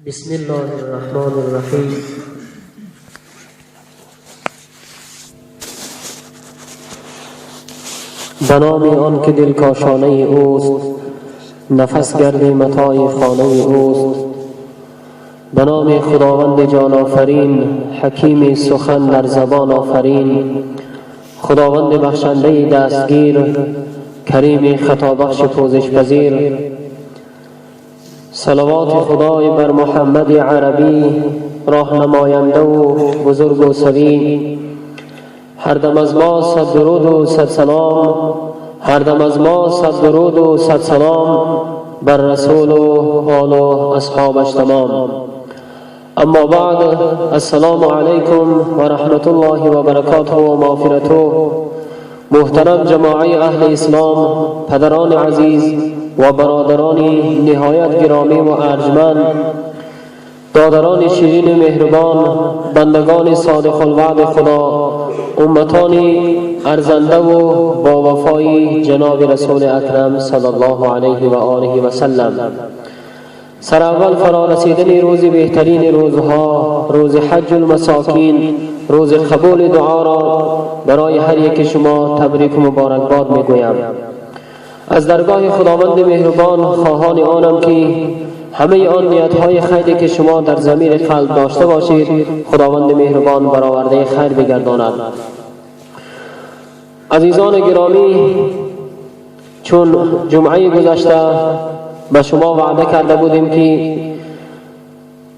بسم الله الرحمن الرحیم. به نام آن که دل کاشانه اوست، نفس گرد متاع خانه اوست. به نام خداوند جان آفرین، حکیم سخن در زبان آفرین، خداوند بخشنده دستگیر، کریم خطا بخش پوزش پذیر. صلوات خدای بر محمد عربی، راهنماینده و بزرگ و سوی. هر دم از ما صد درود و صد سلام، هر دم از ما صد درود و صد سلام بر رسول و آل و اصحابش تمام. اما بعد، السلام علیکم و رحمت الله و برکاته و مغفرته. محترم جماعه اهل اسلام، پدران عزیز و برادران نهایت گرامی و ارجمند، دادران شیرین مهربان، بندگان صادق الوعد خدا، امتان ارزنده و با وفای جناب رسول اکرم صلی الله علیه و آله و سلم. سر اول فرا رسیدن روز بهترین روزها، روز حج المساکین، روز قبول دعا را برای هر یک شما تبریک و مبارکباد میگویم. از درگاه خداوند مهربان خواهان آنم که همه آن نیت‌های خیری که شما در ضمیر قلب داشته باشید، خداوند مهربان برآورده خیر بگرداند. عزیزان گرامی، چون جمعه گذشته به شما وعده کرده بودیم که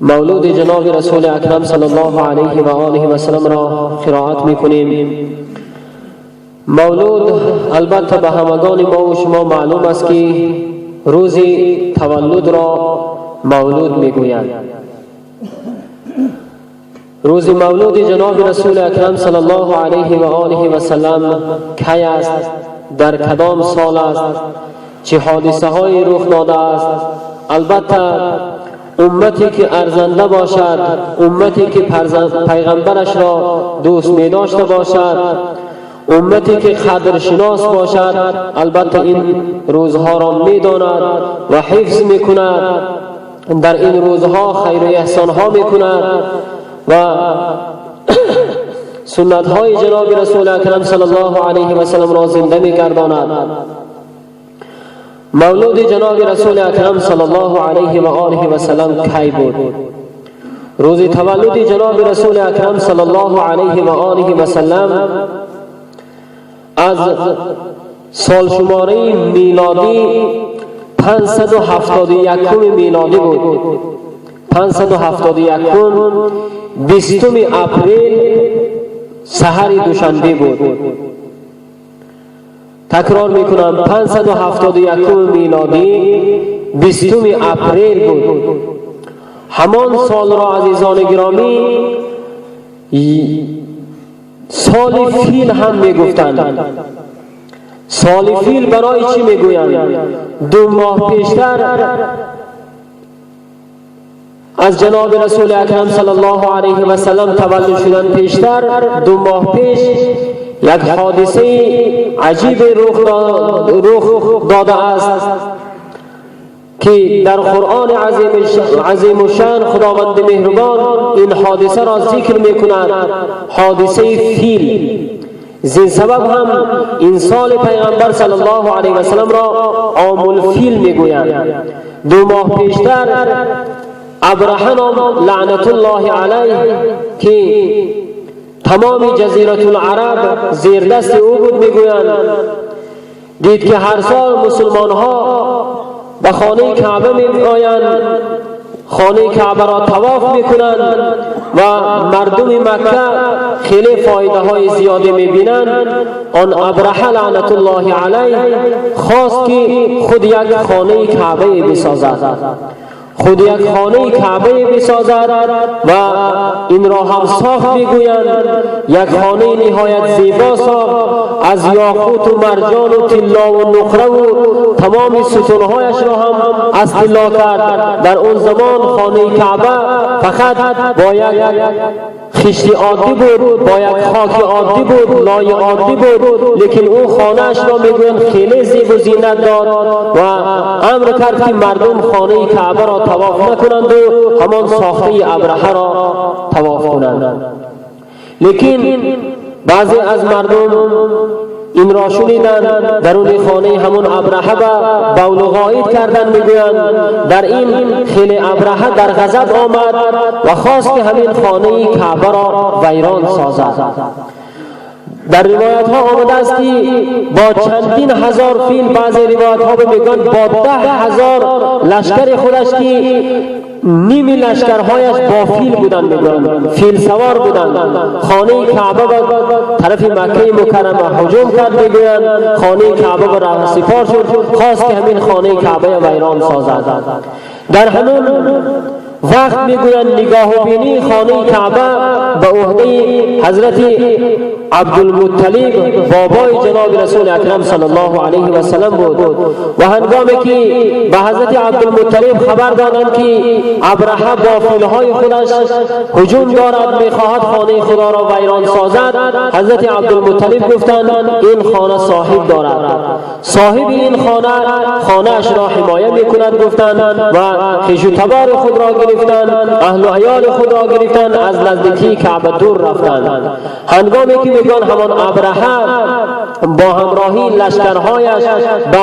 مولود جناب رسول اکرم صلی الله علیه و آله و سلم را قرائت میکنیم. مولود البته به همگان ما و شما معلوم است که روز تولد را مولود میگویند. روز مولود جناب رسول اکرم صلی الله علیه و آله و سلم کی است، در کدام سال است، چه حادثه های رخ داده است؟ البته امتی که ارزنده باشد، امتی که پیغمبرش را دوست می داشته باشد، امتی که قدرشناس باشد، البته این روزها را می داند و حفظ می کند، در این روزها خیر و احسان ها می کند و سنت های جناب رسول اکرم صلی الله علیه و سلم را زنده می گرداند. مولود جناب رسول اکرم صلی الله علیه و آله و سلم کی بود؟ روز تولد جناب رسول اکرم صلی الله علیه و آله و سلم از سال شماره میلادی 571 میلادی بود. 571 20 اپریل سحر دوشنبه بود. تکرار میکنم، 571 میلادی 20 اپریل بود. همان سال را عزیزان گرامی سال فیل هم میگفتند. سال فیل برای چی میگویند؟ 2 ماه پیشتر از جناب رسول اکرم صلی الله علیه و سلم تولد شدن پیشتر، 2 ماه پیش یک حادثه عجیب رخ داده است که در قرآن عظیم الشان خداوند مهربان این حادثه را ذکر میکند، حادثه فیل. زین سبب هم این سال پیغمبر صلی الله علیه و سلم را عام الفیل میگویند. 2 ماه پیشتر ابرهه نام لعنت الله علیه که تمام جزیره العرب زیر دست او بود میگویند، دید که هر سال مسلمان ها به خانه کعبه می آیند، خانه کعبه را طواف می کنند و مردم مکه خیلی فایده های زیادی می بینند. آن ابرهه لعنت الله علیه خواست که خود یک خانه کعبه بسازد، خود یک خانه کعبه بسازد و این را هم ساخت میگویند. یک خانه نهایت زیبا ساخت، از یاقوت و مرجان و طلا و نقره و تمام ستونهایش را هم از طلا کرد. در اون زمان خانه کعبه فقط با یک خشت عادی بود، با یک خاک عادی بود، لای عادی بود، لیکن او خانه‌اش را میگویند خیلی زیب و زینت داد و امر کرد که مردم خانه کعبه را طواف نکنند و همان ساخته ابرهه را طواف کنند. لیکن بعضی از مردم این را شنیدند، درون خانه همون ابرهه به بول و غایط کردند. میگویند در این خیلی ابرهه در غضب آمد و خواست که همین خانه کعبه را ویران سازد. در روایت ها آمده است که با چندین هزار فیل، بعضی روایت ها میگویند با 10,000 لشکر خودش که نیمی لشکرهایش با فیل بودند، میگویند فیل سوار بودند، خانه کعبه به طرف مکه مکرمه هجوم کرد. میگویند خانه کعبه به راه سپار شد، خواست که همین خانه کعبه ویران سازد. در همون وقت میگویند نگاه و بینی خانه کعبه به عهده حضرت عبدالمطلب بابای جناب رسول اکرم صلی الله علیه و سلم بود و هنگامی که به حضرت عبدالمطلب خبر دادند که ابرهه با فیلهای خودش هجوم دارد، میخواهد خانه خدا را ویران سازد، حضرت عبدالمطلب گفتند این خانه صاحب دارد، صاحب این خانه خانه اش را حمایه میکند. گفتند و خویش و تبار خود را گرفتند، اهل و عیال خود را گرفتند، از نزدیکی کعبه دور رفتند. هنگامی که میگن همان ابرهه با همراهی لشکرهایش به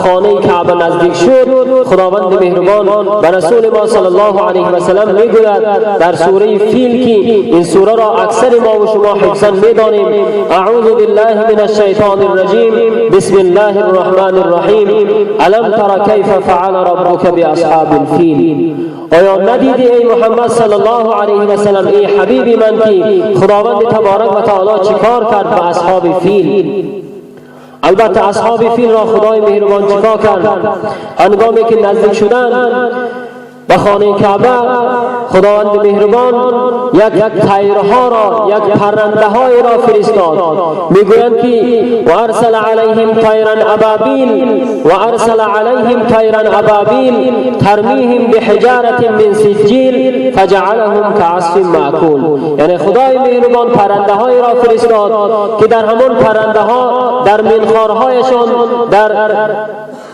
خانه کعبه نزدیک شد، خداوند مهربان به رسول ما صلی الله علیه و سلم میگوید در سوره فیل که این سوره را اکثر ما و شما حفظا میدانیم، اعوذ بالله من الشیطان الرجیم، بسم الله الرحمن الرحیم، الم تر کیف فعل ربک باصحاب الفیل. آیا ندیدی ای محمد صلی الله علیه و سلم، ای حبیب من، که خداوند تبارک و تعالی چیکار کرد به اصحاب فیل؟ البته اصحاب فیل را خدای مهربان چیکار کرد؟ هنگامی که نزدیک شدند به خانه کعبه، خداوند مهربان یک طیرها را، یک پرنده های را فرستاد. میگویند که و ارسل علیهم طیرا ابابیل، و ارسل علیهم طیرا ابابیل ترمیهم بحجارة من سجیل فجعلهم كعصف مأکول. یعنی خدای مهربان پرنده های را فرستاد که در همان پرنده ها در منخارهایشان، در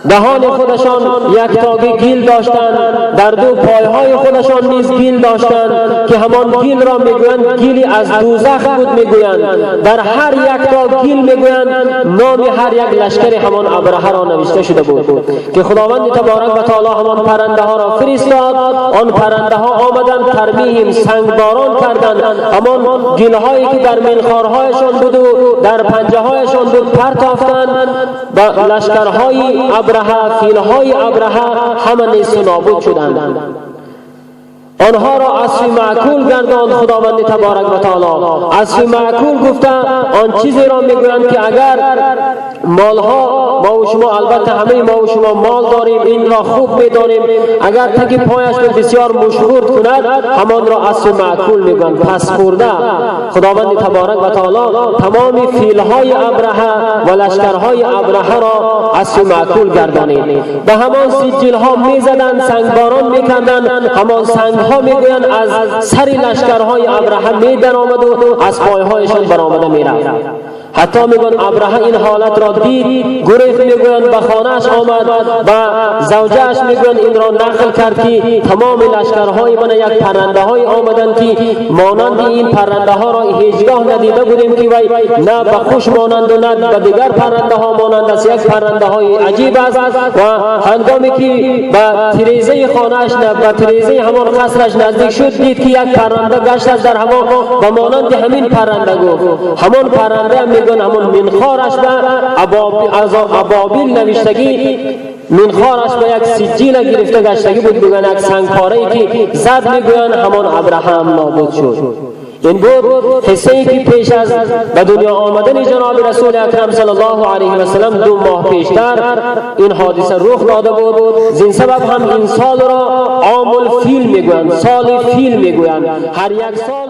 دهان خودشان یک تاگه گیل داشتند، در دو پایهای خودشان نیز گیل داشتند که همان گیل را میگویند گیلی از دوزخ بود. میگویند در هر یک تا گیل میگویند نام هر یک لشکر همان ابرهه را نوشته شده بود که خداوند تبارک و تعالی همان پرنده ها را فرستاد. آن پرنده ها آمدند، ترمیهم سنگباران کردند، همان گیل هایی که در منخارهایشان بود و در پنجه هایشان بود پرتافتند و لشکرهای ابرهه، فیلهای ابرهه همه نیست و نابود شدند. آنها را عصف معکول گرداند خداوند تبارک و تعالی. عصف معکول گفته آن چیزی را میگویند که اگر مالها، ما و شما البته همه ما و شما مال داریم، این را خوب میدانیم، اگر تک پایش رو بسیار مشهور کند همان را عصف معکول میگویند، پس خورده. خداوند تبارک و تعالی تمام فیلهای ابرهه و لشکرهای ابرهه را عصف معکول گردانید. به همان سجیلها میزدند، سنگباران میکردند، همان سنگ ها میگویند از سر لشکرهای ابرهه می در آمد و از پایهایشان برآمده میرفت. حتی میگن ابرهه این حالت را دید، گریخت، میگویند به خانهش آمد و زوجهش میگویند این را نقل کرد که تمام لشکرهای من یک پرنده های آمدند که مانند این پرنده ها را هیچگاه ندیده بودیم که وی نه به خوش مانند و نه به دیگر پرنده ها مانند است، یک پرنده های عجیب است. و هنگامی که به تریزه خانهش، به تریزه همان قصرش نزدیک شد، دید که یک پرنده گشت است در هوا و مانند همین پرنده گفت، همان پرنده میگن همون منخارش به ابابیل نوشتگی، منخارش به یک سجیل گرفته گشتگی بود، میگن یک سنگ پاره که زد، میگوین همان ابرهه نابود شد. این بود قصه ای که پیش از به دنیا آمدن جناب رسول اکرم صلی الله علیه و سلم 2 ماه پیشتر این حادثه رخ داده بود. زین سبب هم این سال را عام الفیل میگویند، سال فیل میگویند. هر یک سال